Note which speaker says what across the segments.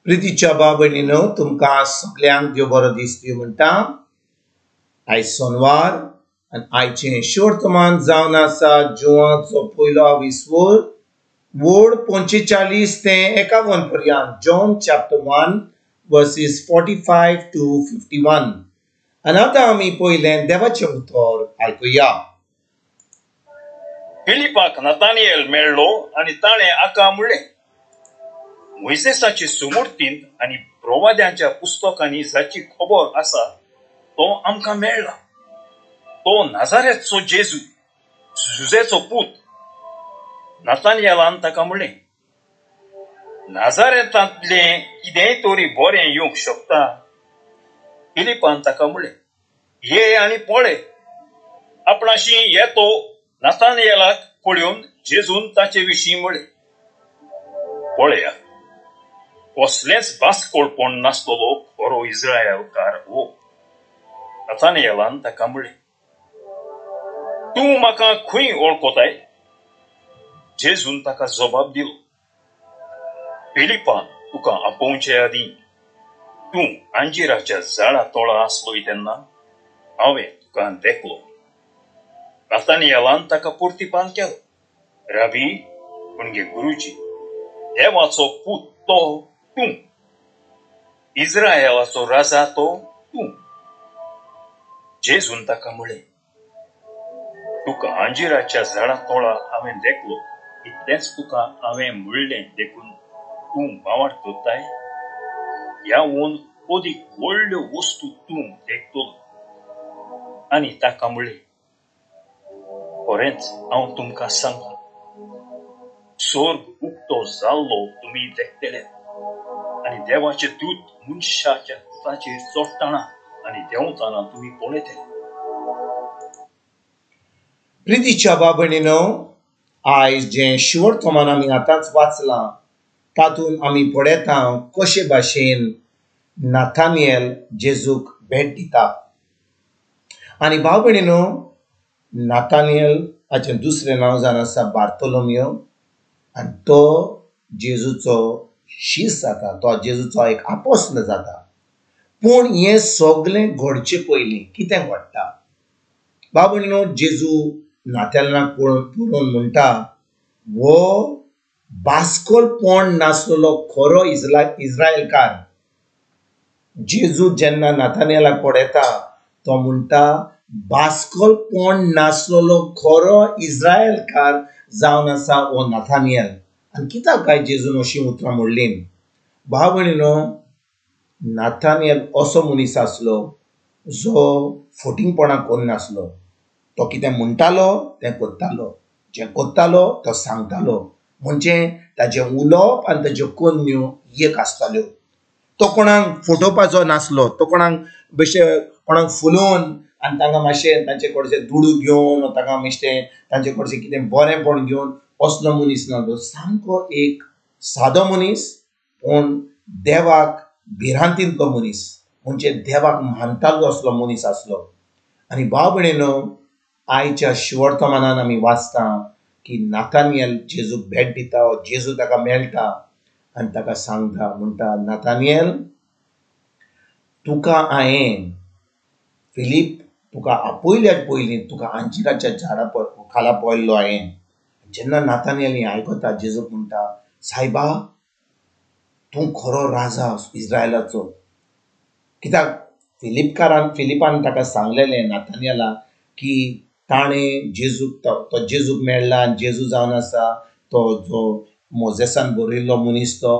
Speaker 1: प्रितीच्या भाव भयणीनो, तुमकां सगल्यांक देव बरो दीस दिवं म्हणटा. आयज सोनवार आनी आयचें शोर्तमान जावन आसा जुवाचो पयलो विस्वोर वोड 45 ते 51 पर्यंत. John chapter 1 verses 45 to 51. आनी आतां आमी पयलें देवाचें उतर आयकुया.
Speaker 2: फिलिपाक नतानियल मेळ्ळो आनी ताणें आका म्हणलें, मोयजेसाचे सुमूर्तींत आनी प्रवाद्यांच्या पुस्तकांनी जाची खबर आसा तो आमकां मेळ्ळा. तो नाजारेतचो जेजू, जुजेचो पूत. नतानियलान ताका म्हणलें, नाजारेतांतलें कितेंय तरी बरें येवंक शकता? फिलिपान ताका म्हणलें, ये आनी पळय. आपणाशी येतो नतानियलाक पळोवन जेजून ताचे विशीं म्हणलें, पळया, कसलेंच बास्कोळपण नासतलो खरो इस्रायलकार हो. नतानियलान ताका म्हणलें, तूं म्हाका खंय वळखताय? जेजून ताका जबाब दिलो, फिलिपान तुका आपोवचे आदीं तूं अंजिराच्या झाडा तोळा आसलोय तेन्ना हांवें तुका देखलो. नतानियलान ताका पुर्तीपान केलो, राबी म्हणजे गुरुजी, देवाचो पूत तो तूं, इस्रायलाचो राजा तो तूं. जेजून ताका म्हणलें, तुका अंजिराच्या झाडा तोळा हांवें देखलो, इतलेंच तुका हांवें म्हणलें देखून तूं बावाट करताय? ह्या वोन अदीक व्हडल्यो वस्तू तूं देखतलो. आनी ताका म्हणलें, खरेंच हांव तुमकां सांगता, स्वर्ग उक्तो जाल्लो तुमी देखतले आनी देवाचे दूत मनशाच्या पुताचेर चडटना आनी देंवतना तुमी पळयतले.
Speaker 1: प्रितीच्या भाव भयणीनो, आयज जें शिवर्तमान आमी आतांच वाचलां तातूंत आमी पळयता कशे भाशेन नाथानियल जेजूक भेट दिता. आनी भाव भयणीनो, नाथानियल हाचें दुसरें नांव जावन आसा बार्तोलोमियो, आनी तो जेजूचो शीस जाता, तो जेजूचो एक आपोस्ल जाता. पूण हें सगलें घडचे पयलीं कितें घडटा? भाव भयणीनो, जेजू नाथानियलाक पळोवन म्हणटा, हो बास्कोलपण नासलेलो खरो इस्रायलकार. जेजू जेन्ना नाथानियलाक पळयता तो म्हणटा, बास्कोलपण नासलेलो खरो इस्रायलकार जावन आसा हो नाथानियल. आनी कित्याक काय जेजून अशीं उतरां म्हणलीं? भाव भयणीनो, नाथानियल असो मनीस आसलो जो फटींगपणां करनासलो. तो कितें म्हणटालो तें करतालो, जें करतालो तो सांगतालो. म्हणजे ताजें उलोवप आनी ताज्यो करण्यो एक आसताल्यो. तो कोणाक फटोवपाचो नासलो, तो कोणाक बेशे कोणाक फुलोवन आनी तांकां मातशें तांचे कडचें दुडू घेवन तांकां मातशें तांचे कडचें कितें बरेंपण घेवन असलो मनीस नासलो. सामको एक सादो मनीस, पूण देवाक भिरांतींतलो मनीस, म्हणजे देवाक मानतालो असलो मनीस आसलो. आनी भाव भयणीनो, आयच्या शिवर्तमानान आमी वाचता की नाथानियल जेजूक भेट दिता, जेजू ताका मेळटा आनी ताका सांगता, म्हणटा, नाथानियल, तुका हांवें फिलीप तुका आपयल्या पयलीं तुका अंजिराच्या झाडा खाला पळयल्लो हांवें. जेन्ना नाथानियल हें आयकता, जेजूक म्हणटा, सायबा, तूं खरो राजा इस्रायलाचो. कित्याक फिलिपान ताका सांगलेलें नाथानियलाक की ताणें जेजूक तो जेजूक मेळ्ळा आनी जेजू जावन आसा तो जो मोजेसान बरयल्लो मनीस तो.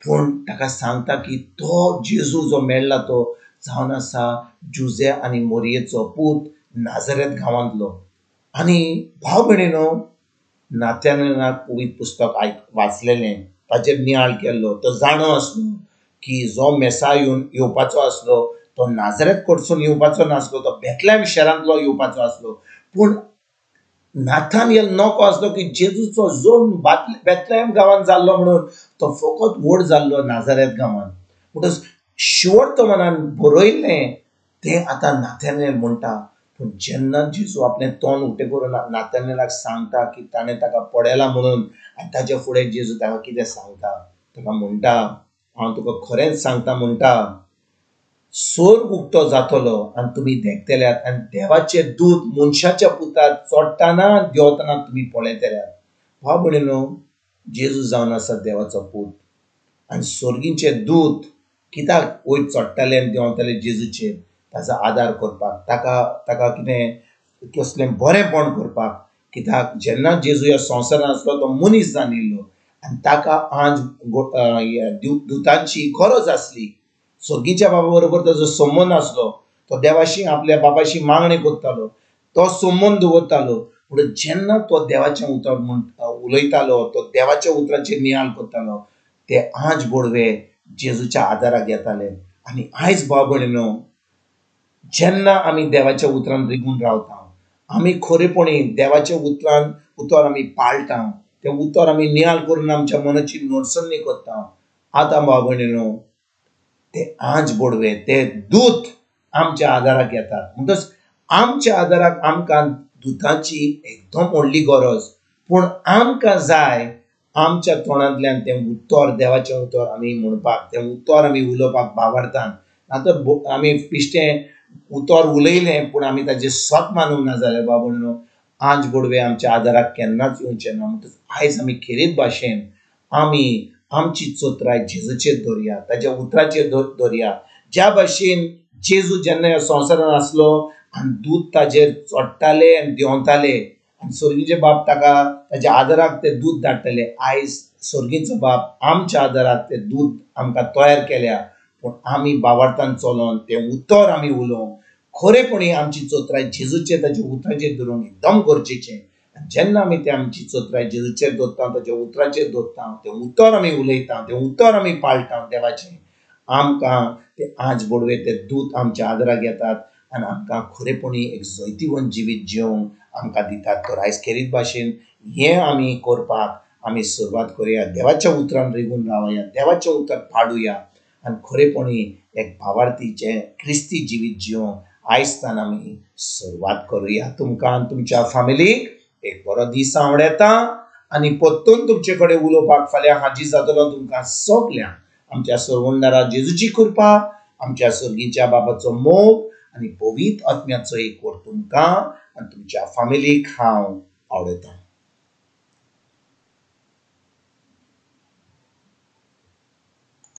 Speaker 1: पूण ताका सांगता की तो जेजू जो मेळ्ळा तो जावन आसा जुजे आनी मोरयेचो पूत, नाजरेत गांवांतलो. आनी भाव भयणीनो, नाथानियलाक पवित्र पुस्तक वाचलेलें, ताचेर नियाळ केल्लो, तो जाणो आसलो की जो मेसा येवपाचो आसलो तो नाजरेत कडसून येवपाचो नासलो, तो बेतलेम शहरांतलो येवपाचो आसलो. पूण नाथानियल नको आसलो की जेजूचो जल्म बेतलेम गांवांत जाल्लो म्हणून तो फकत व्हड जाल्लो नाजारेत गांवांत. म्हणटच शिवर्तमानान बरयल्लें तें आतां नाथानियल म्हणटा. पूण जेन्ना जेजू आपलें तोंड उक्तें करून नाथानियलाक सांगता की ताणें ताका पळयला म्हणून, आनी ताच्या फुडें जेजू ताका कितें सांगता, ताका म्हणटा, हांव तुका खरेंच सांगता म्हणटा, स्वर्ग उक्तो जातलो आनी तुमी देखतल्यात आनी देवाचे दूत मनशाच्या पुतार चडटाना देंवतना तुमी पळयतल्यात. भाव भयणीनो, जेजू जावन आसा देवाचो पूत आनी स्वर्गींचे दूत कित्याक वयर चडटाले आनी देंवताले जेजूचेर? ताचो आदार करपाक, ताका ताका कितें कसलें बरेंपण करपाक. कित्याक जेन्ना जेजू ह्या संवसारांत आसलो तो मनीस जावन येयल्लो आनी ताका आज दुतांची गरज आसली. स्वर्गीच्या बाबा बरोबर ताजो संबंद आसलो, तो देवाशी आपल्या बाबाशी मागणें करतालो, तो संबंद दवरतालो. पूण जेन्ना तो देवाचें उतर म्हण उलयतालो, तो देवाच्या उतराचेर नियाळ करतालो, ते आज बोडवे जेजूच्या आदाराक येताले. आनी आयज भाव भयणीनो, जेन्ना आमी देवाच्या उतरान रिगून रावता, आमी खरेपणी देवाच्या उतरान उतर आमी पाळटा, तें उतर आमी नियाळ करून आमच्या मनाची नडसणी करता, आतां भाव भयणीनो ते आज बोडवे, ते दूत आमच्या आदाराक येतात. म्हणटच आमच्या आदाराक आमकां दुतांची एकदम व्हडली गरज. पूण आमकां जाय आमच्या तोंडांतल्यान तें उतर, देवाचें उतर आमी म्हणपाक, तें उतर आमी उलोवपाक बावडटान. ना तर आमी पिश्टें उतर उलयलें पूण आमी ताजें सत मानूंक ना जाल्यार बाबा न्हू, आज बोडवे आमच्या आदाराक केन्नाच येवचें ना. म्हणटच आयज आमी खेरीत भाशेन आमी आमची चोत्राय जेजूचेर दवरया, ताज्या उतराचेर दवरया. ज्या भाशेन जेजू जेन्ना ह्या संवसारांत आसलो आनी दूत ताजेर चडटाले आनी देंवताले आनी स्वर्गीचे बाप ताका ताज्या आदाराक ते दूत धाडटाले, आयज स्वर्गीचो बाप आमच्या आदाराक ते दूत आमकां तयार केल्या. पूण आमी बावार्थान चलोन तें उतर आमी उलोवंक खरेपणी आमची चोत्राय जेजूचेर ताज्या उतराचेर दवरूंक एकदम गरजेचें. आनी जेन्ना आमी ते आमची चोत्राय जेजूचेर दवरता, ताज्या उतराचेर दवरता, तें उतर आमी उलयता, तें उतर आमी पाळटा देवाचें, आमकां ते आज बोडवे ते दूत आमच्या आदाराक येतात आनी आमकां खरेपणी एक जैतिवंत जिवीत जिवंक आमकां दितात. तर आयज खेरीत भाशेन हें आमी करपाक आमी सुरवात करुया, देवाच्या उतरान रिगून रावया, देवाचें उतर पाडुया आनी खरेपणी एक भावार्थीचें क्रिस्ती जिवीत जिवंक आयजतान आमी सुरवात करुया. तुमकां आनी तुमच्या फामिलीक एक बरो दीस आवडटा आनी परतून तुमचे कडेन उलोवपाक फाल्यां हाजीर जातलो. तुमकां सगल्यांक आमच्या सरवणदारा जेजूची कृपा, आमच्या स्वर्गीच्या बाबाचो मोग आनी पवित्र आत्म्याचो एक तुमकां आनी तुमच्या फामिलीक हांव आवडटा.